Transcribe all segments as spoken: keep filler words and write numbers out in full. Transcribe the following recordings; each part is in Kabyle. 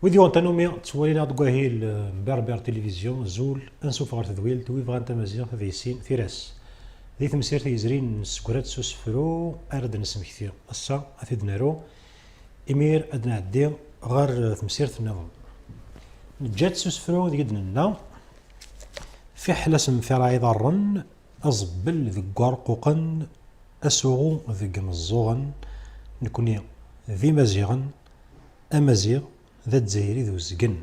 Wid yuɣen tannumi ttwalin-aɣ deg wahil, eh, n Berber Télévision, azul, ansuf ɣer tedwilt, wi bɣan tamaziɣt ad yissin tira-s. Di temsirt yezrin, nessegra-d s usefru ara d-nesmekti. Ass-a, ad t-id-naru, imir ad nɛeddi ɣer, eh, temsirt nniḍen. Neǧǧa-tt s usefru deg i d-nenna, fiḥel asenfiraɛ iḍarren, aẓebbel deg warquqen, asuɣu deg imeẓẓuɣen, nekni d Imaziɣen, Amaziɣ d Azzayri d uzgen.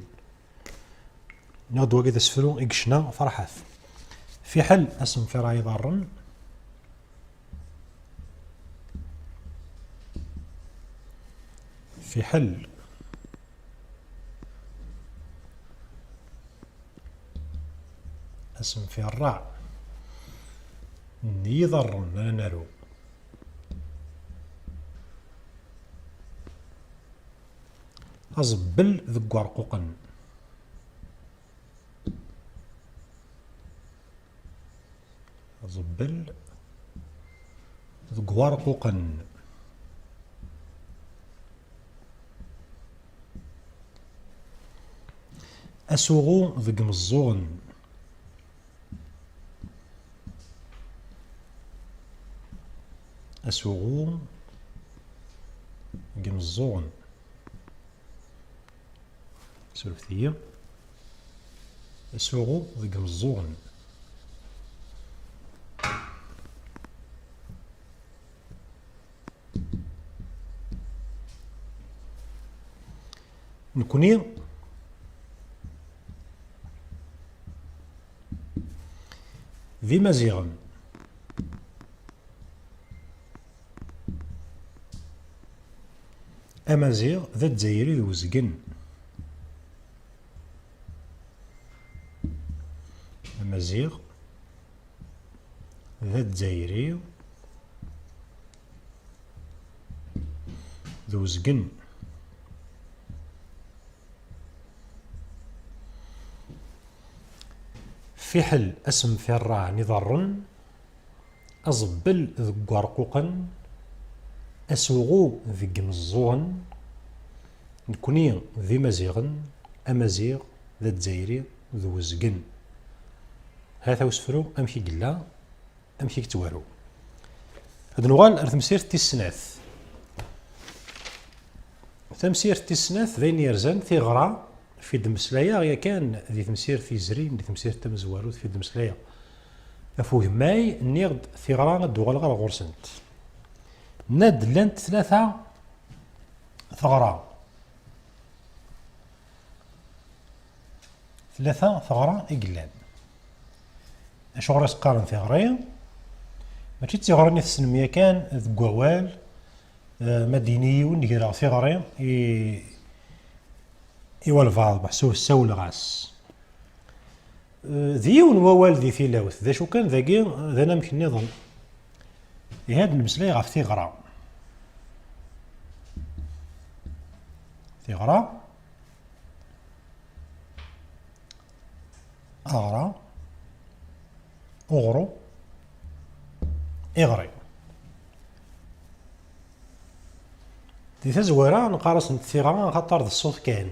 Nniɣ-d wagi d asefru i yecna Ferḥat. Fiḥel asenfiraɛ iḍarren, fiḥel asenfiraɛ n yiḍarren ara naru. Aẓebbel deg warquqen. Aẓebbel deg warquqen. Asuɣu deg imeẓẓuɣen. Asuɣu deg imeẓẓuɣen. Surfet-iyi. Asuɣu deg imeẓẓuɣen. Nekni d Imaziɣen. Amaziɣ d Azzayri d uzgen. Amaziɣ d Azzayri d uzgen. Fiḥel asenfiraɛ n iḍarren, aẓebbel deg warquqen, asuɣu deg imeẓẓuɣen, nekni d Imaziɣen, Amaziɣ d Azzayri d uzgen. Hata usefru amek i yella, amek i yettwaru. Ad nuɣal ar temsirt tis snat. Tamsirt tis snat d ayen yerzan tiɣra, fi d-mmeslayeɣ yakan di temsirt yezrin, di temsirt tamezwarut fi d-mmeslayeɣ ɣef ugemmay, nniɣ-d tiɣra ad d-uɣaleɣ ar ɣur-sent. Nna-d llant tlata teɣra. Tlata teɣra i yellan. Acuɣer i s-qqaren tiɣri? Mačči d tiɣri-nni tessnem yakan deg wawal, eh, ma d-yini yiwen greɣ tiɣri i, i walbeɛḍ, meḥsub ssawleɣ-as. Eh, d yiwen wawal di tilawt, d acu kan dagi d anamek nniḍen. Ihi ad nemmeslay ɣef tiɣra. Tiɣra. Aɣra, uɣru, iɣri. Di tazwara neqqar-asent tiɣra axaṭer d ṣṣut kan.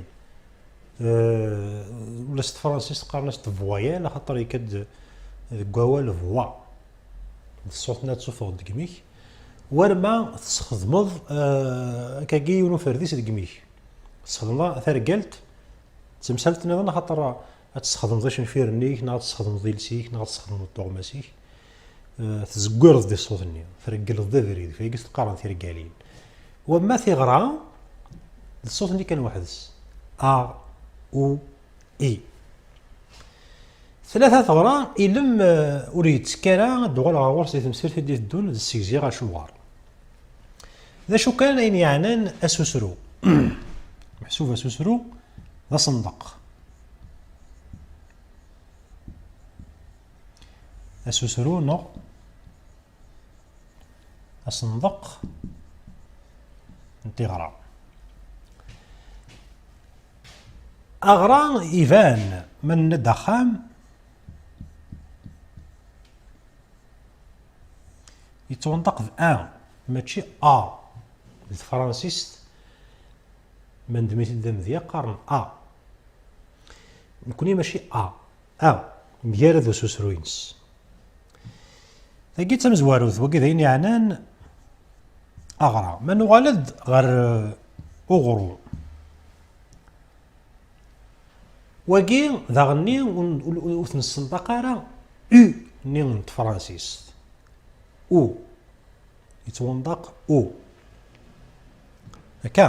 Eh, ula s tefransist qqaren-as-d voyelle axaṭer yekka-d deg wawal voix. D ṣṣut-nni ad tsuffɣeḍ deg imi-k. War ma tesxedmeḍ, eh, akkagi yiwen uferdis deg imi-k. Tesxedmeḍ targalt, d tamsalt nniḍen, axaṭer ad tesxedmeḍ icenfiren-ik, neɣ ad tesxedmeḍ iles-ik, neɣ ad tesxedmeḍ tuɣmas-ik. Eh, tzeggireḍ di ṣṣut-nni, treggleḍ-d abrid, fayagi s-qqaren tirgalin. Wamma tiɣra, d ṣṣut-nni kan weḥd-s. A, u, i. Tlata teɣra, ilem, eh, ur yettekka ara, ad d-uɣaleɣ ɣer ɣur-s di temsirt i d-iteddun, d ssegziɣ acuɣer. D acu kan ayen yeɛnan asusru. Meḥsub asusru d asenḍeq. Asusru neɣ asenḍeq n tiɣra. Aɣra iban ma nenna-d axxam, yettwanṭaq d a, mačči a. Di tefransist, Ma nedmen-t-id d amedya, qqaren A. Nekni mačči A. A. Mgarad ususru-ines. Tagi d tamezwarut, wagi d ayen yeɛnan aɣra. Ma nuɣal-d ɣer, eh, uɣrum. Wagi daɣenni ur, ur, ur t-nessenṭaq ara U-nni n tefransist. U. Yettwanṭaq U. Akka.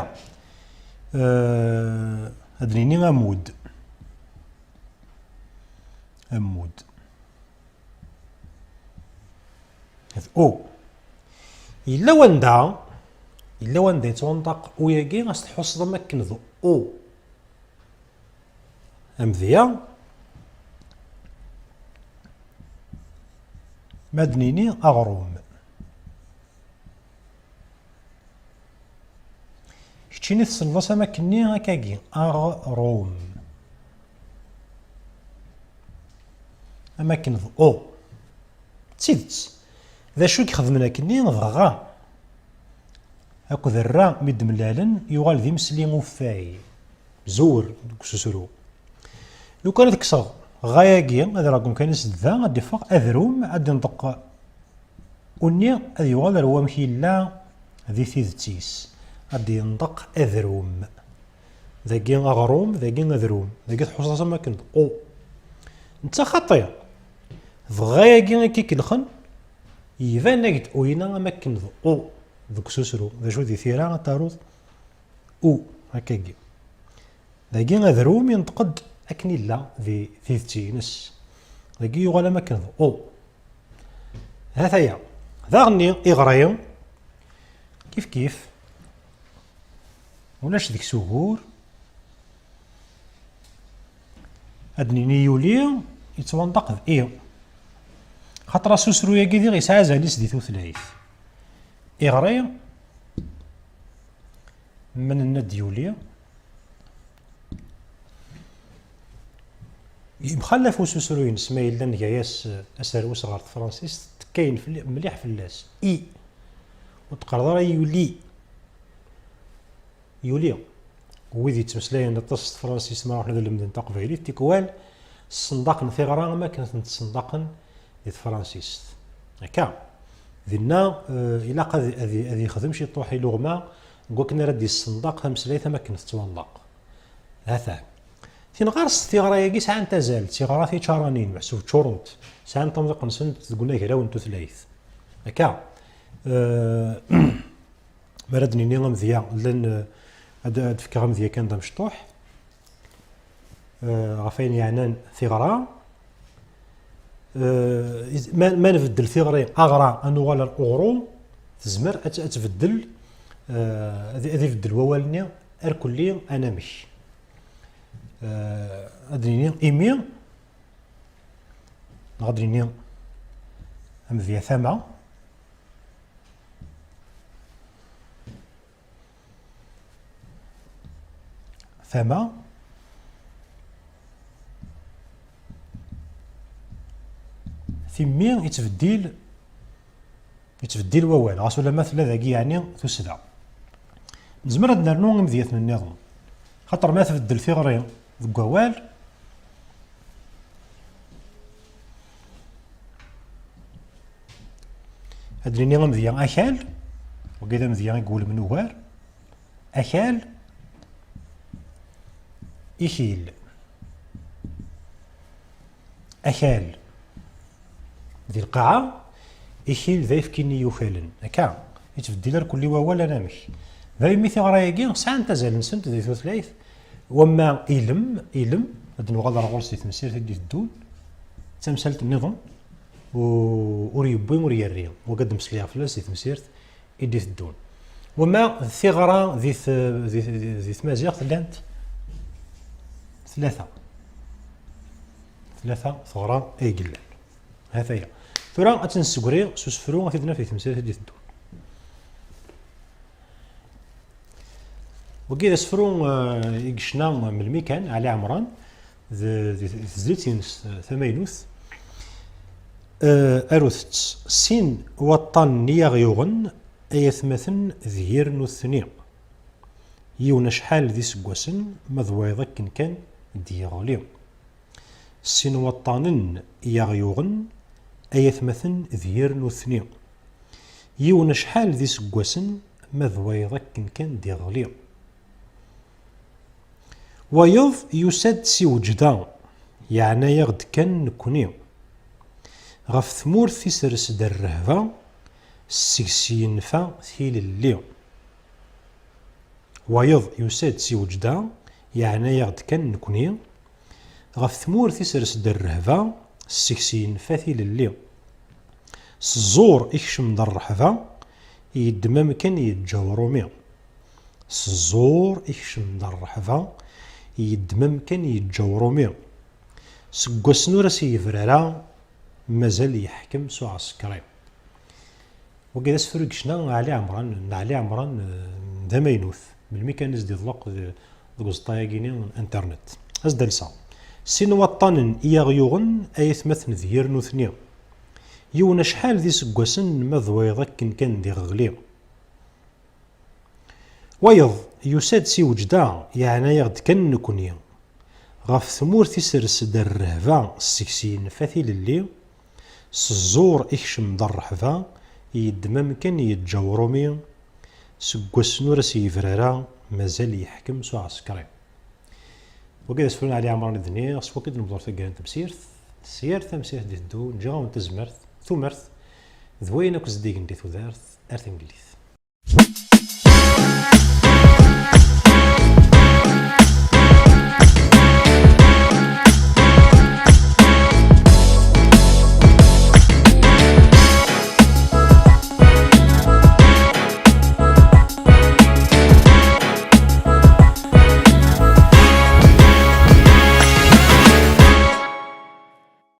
Eh, ad d-nini ammud. Ammud. D O. Yella wanda, yella wanda yettwanṭaq U-yagi, ad s-tḥusseḍ am akken d O. Amedya. Ma d-nini aɣrum. Keččini tessneḍ-as am akkenni akkagi, aɣrum. Am akken d O. D tidet. D acu i ixedmen akkenni? Dɣa akked rra mi d-mlalen, yuɣal d imesli uffay. Zur deg ususru. Lukan ad kkseɣ ɣa-yagi, ad rreɣ deg umkan-is d da, ad d-iffeɣ adrum, ad d-inṭeq unni, ad yuɣal ar wamek yella di tidet-is. Ad d-yenṭeq adrum. Dagi aɣrum, dagi adrum. Dagi tḥusseḍ-as am akken d O. Netta xaṭi. Dɣa-yagi i k-ikelxen, iban-ak-d uyna am akken d O deg ususru. D acu di tira ad taruḍ? U, akkagi. Dagi adrum yenṭeq-d akken illa di tidet-ines. Dagi yuɣal am akken d O. Hataya. Daɣenni iɣri, kif kif, ulac deg-s ugur. Ad d-nini yuli, yettwanṭaq d I. Xaṭer asusru-yagi diɣ yesɛa azal-is di tutlayt. Iɣri, ma nenna-d yuli, yemxallaf ususru-ines ma yella nga-yas aserwes ɣer tefransist, tekkayen fell-, mliḥ fell-as. I. Ur teqqareḍ ara yuli. Yuli. Wid yettmeslayen aṭas s tefransist ma ruḥen ad lemden taqbaylit, tikwal ssenṭaqen tiɣra am akken ten-ssenṭaqen di tefransist. Akka. Dinna, eh, ilaq ad, ad, ad yexdem ciṭuḥ iluɣma deg wakken ara d-yessenṭaq tameslayt am akken tettwanṭaq. Hatan. Tin ɣer-s tiɣra-agi sɛant azal, d tiɣra tičaranin, meḥsub ččurent, sɛant amḍiq-nsent deg unagraw n tutlayt. Akka. Eh, Mi ara d-nini amedya, llan, eh, ad, ad fkeɣ amedya kan d amecṭuḥ, eh, ɣef ayen yeɛnan tiɣra. Eh, iz-, ma, ma nbeddel tiɣri, aɣra, ad nuɣal ar uɣrum, tezmer ad, ad tbeddel, eh, ad, ad ibeddel wawal-nni, arkelli anamek. Eh, ad d-nini imi, neɣ ad d-nini amedya tama. Tama. Timmi yettbeddil, yettbeddil wawal, ɣas ulamma tella dagi yeɛni tussda. Nezmer ad nernu imedyaten nniḍen. Xaṭer ma tbeddel tiɣri deg wawal, ad d-nini amedya akal, wagi d amedya i iwulmen ugar. Akal, ikil. Akal di lqaɛa, ikil d ayefki-nni yukalen. Akka, yettbeddil ar kulli wawal anamek. Daymi tiɣra-agi sɛant azal-nsent di tutlayt, wamma ilem, ilem, ad d-nuɣal ar ɣur-s di temsirt i d-iteddun, d tamsalt nniḍen, u-, ur yewwi ur yerri, wagi ad d-mmeslayeɣ fell-as di temsirt i d-iteddun. Wama d tiɣra di t-, di, di, di tmaziɣt llant tlata. Tlata teɣra ay yellan. Hataya. Tura ad tt-nessegri s usefru, ad t-id-naf di temsirt i d-iteddun. Wagi d asefru, eh, i yecna melmi kan, Ɛli Ɛemran, d, d, d tezlit-ines, eh, tamaynut. Eh, arut-tt. Sin waṭṭanen i aɣ-yuɣen, ay atmaten d yir nutni. Yiwen acḥal d iseggasen, ma d wayeḍ akken kan d-yeɣli. Sin waṭṭanen i aɣ-yuɣen, ay atmaten d yir nutni. Yiwen acḥal d iseggasen, ma d wayeḍ akken kan d-iɣli. Wayeḍ yusa-d si weǧda, yeɛna-yaɣ-d kan nekni. Ɣef tmurt isers-d rrehba, seg-s yenfa tilelli. Wayeḍ yusa-d si weǧda, yeɛna-yaɣ-d kan nekni. Ɣef tmurt isers-d rrehba, seg-s yenfa tilelli. S ẓẓur ikcem-d rrehba, yeddem amkan yeǧǧa uṛumi. S ẓẓur ikcem-d rrehba, yeddem amkan yeǧǧa uṛumi. Seg wass-n ur as-yebri ara, mazal yeḥkem s uɛsekri. Wagi d asefru i yecna Ɛli Ɛemran, n Ɛli Ɛemran, eh, d amaynut. Melmi kan i s-d-iḍleq de-, deg uẓeṭṭa-agi-ni n internet. As-d-alseɣ. Sin waṭṭanen i aɣ-yuɣen, ay atmaten d yir nutni. Yiwen acḥal d iseggasen, ma d wayeḍ akken kan d-iɣli. Wayeḍ yusa-d si weǧda, yeɛna-yaɣ-d kan nekni. Ɣef tmurt isers-d rrehba, seg-s yenfa tilelli. S ẓẓur ikcem-d rrehba, yeddem amkan yeǧǧa uṛumi. Seg wass-n ur as-yebri ara, mazal yeḥkem s uɛsekri. Wagi d asefru n Ɛli Ɛemran i d-nniɣ, s wagi d-nebḍer taggara n temsirt. S yir tamsirt d-iteddu, ǧǧiɣ-awen tazmert, tumert, d wayen akk zeddigen di tudert, ar tangellit.